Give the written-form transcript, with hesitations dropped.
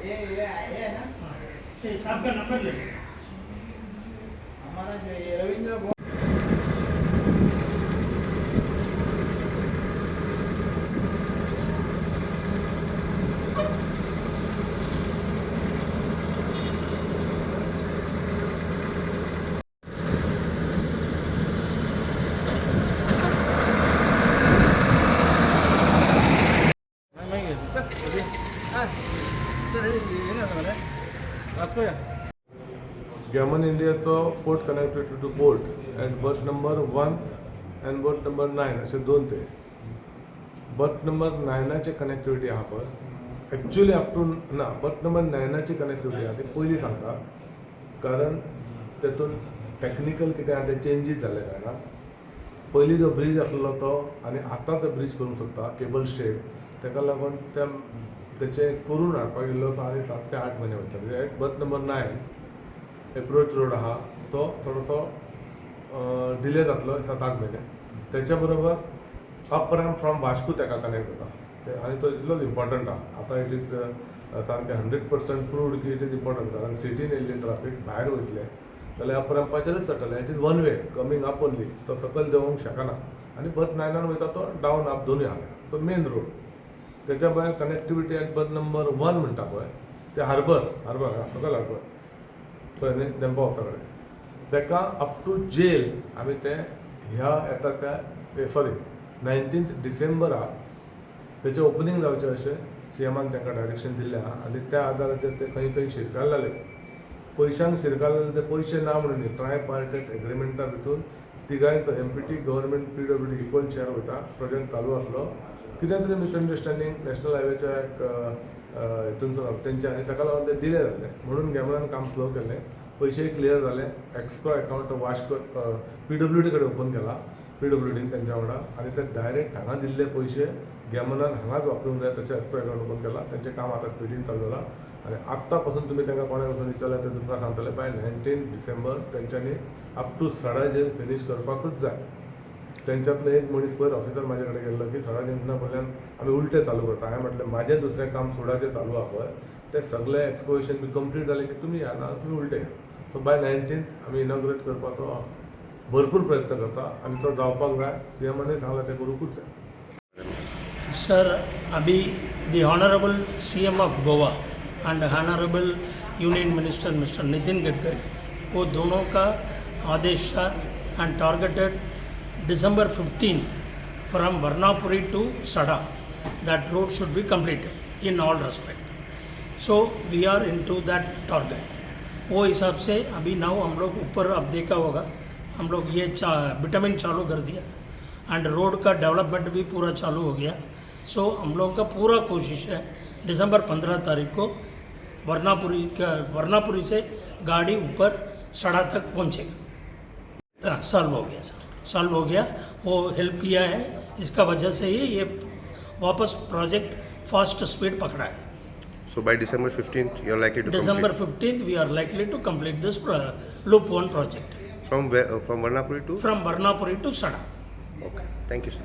ये ये है ना। ये साहब का नंबर ले लो। हमारा जो ये रविंद्र। गॅमन इंडियाचो port connectivity to port at berth number 1 and berth number 9 अशे दोन ते बर्थ नंबर नायनाचे कनेक्टिविटी आहा पळय, एक्चुअली अप टू ना बर्थ नंबर नायनाची कनेक्टिविटी आहा ती पयलीं सांगता, कारण तेतून टॅक्निकल कितें आहा तें चेंजीस जाल्ले कारणान पयलीं जो ब्रीज आसलो तो आनी आतां तो ब्रीज करूंक सोदता केबल स्टेड, ताका लागून त्या तेचें करून हाडपाक इल्लोसो आनी 7 ते 8 म्हयने वयतले. At berth number 9 approach road आहा तो थोडोसो डिले जातलो 7-8 म्हयने. तेच्या बरोबर अप रॅम्प फ्रॉम वास्को ताका कनेक्ट जाता आनी तो इतलोच इम्पॉर्टंट आहा. आतां it is सारकें 100% प्रूव्ड की it is important, कारण सिटीन येयल्ली ट्राफीक भायर वयतले जाल्यार up रॅम्पाचेरूच चडटले. It is one way coming up only, तो सकयल देंवोंक शकना आनी बर्थ नायनान वयता तो डावन अप दोनूय आहा तो मेन रोड. त्याच्या भायर connectivity at berth number 1 म्हणटा पळय, ते हार्बर हार्बर सकयल हार्बर पळय न्ही धेंपो आसा कडेन, ताका अप टू जेल आमी ते ह्या येता त्या सॉरी 19 डिसेंबराक तेचें ओपनींग जावचें अशें सीएमान तांकां डायरेक्शन दिल्लें आहा. आनी त्या आदाराचेर ते खंय खंय शिरकायले जाले, पयशांक शिरकायले ते पयशे ना म्हणून न्ही, ट्राय पार्टेट एग्रीमेंटा भितून तिगांयचो MPT, government, PWD equal share वयता. प्रोजेक्ट चालू आसलो, कितें तरी मिसअंडरस्टँडींग नॅशनल हायवेच्या एक हितून तेंच्या आनी ताका लागून ते डिले जाले म्हणून गॅमनान काम स्लो केलें. पयशेय क्लियर जाले. एक्स्क्रो अकावंट वास्को पीडब्ल्यूडी कडेन ओपन केला, पीडब्ल्यूडीन तेंच्या वांगडा, आनी ते डायरेक्ट हांगा दिल्ले पयशे गॅमनान हांगाच वापरूंक जाय तशें एक्स्क्रो अकावंट ओपन केला. तेंचें काम आतां स्पिडीन चालू जालां आनी आत्तां पासून तुमी तांकां कोणाक वचून विचारल्यार ते तुमकां सांगतले, बाय 19 डिसेंबर तेंच्यांनी अप टू सडा जेल फिनीश करपाकूच जाय. तेंच्यातलो एक मनीस पयर ऑफिसर म्हाजे कडेन गेल्लो की सडा जंक्शना कडल्यान आमी उलटें चालू करता. हांवें म्हटलें, म्हाजें दुसरें काम सुडाचें चालू आहा पळय, तें सगळें एक्सकवेशन बी कंप्लीट जालें की तुमी या, ना तुमी उलटे या. सो बाय 19 आमी इनॉग्रेट करपाचो भरपूर प्रयत्न करता आनी तो जावपाक जाय. सीएमानूय सांगलां, तें करूंकूच जाय. सर, अभी the Honorable CM of Goa and Honorable Union Minister Mister Nitin Gadkari, वो दोनों का आदेश था and targeted December 15 from Varnapuri to Sada, that road should be completed in all respect. So we are into that target. वो हिसाब से अभी now हम लोग ऊपर अब देखा होगा, हम लोग ये बिटुमिन चालू कर दिया एंड रोड का डेवलपमेंट भी पूरा चालू हो गया. सो हम लोगों का पूरा कोशिश है, दिसंबर 15 तारीख को वर्नापुरी का वर्नापुरी से गाड़ी ऊपर सड़ा तक पहुंचेगा. हाँ, सॉल्व हो गया सर, सॉल्व हो गया. वो हेल्प किया है, इसका वजह से ही ये वापस प्रोजेक्ट फास्ट स्पीड पकड़ा है. So by December 15th, you're likely to December complete. 15th we are likely to complete this loop 1 project. From where? From Varnapuri to? From Varnapuri to Sada. Okay. Thank you, sir.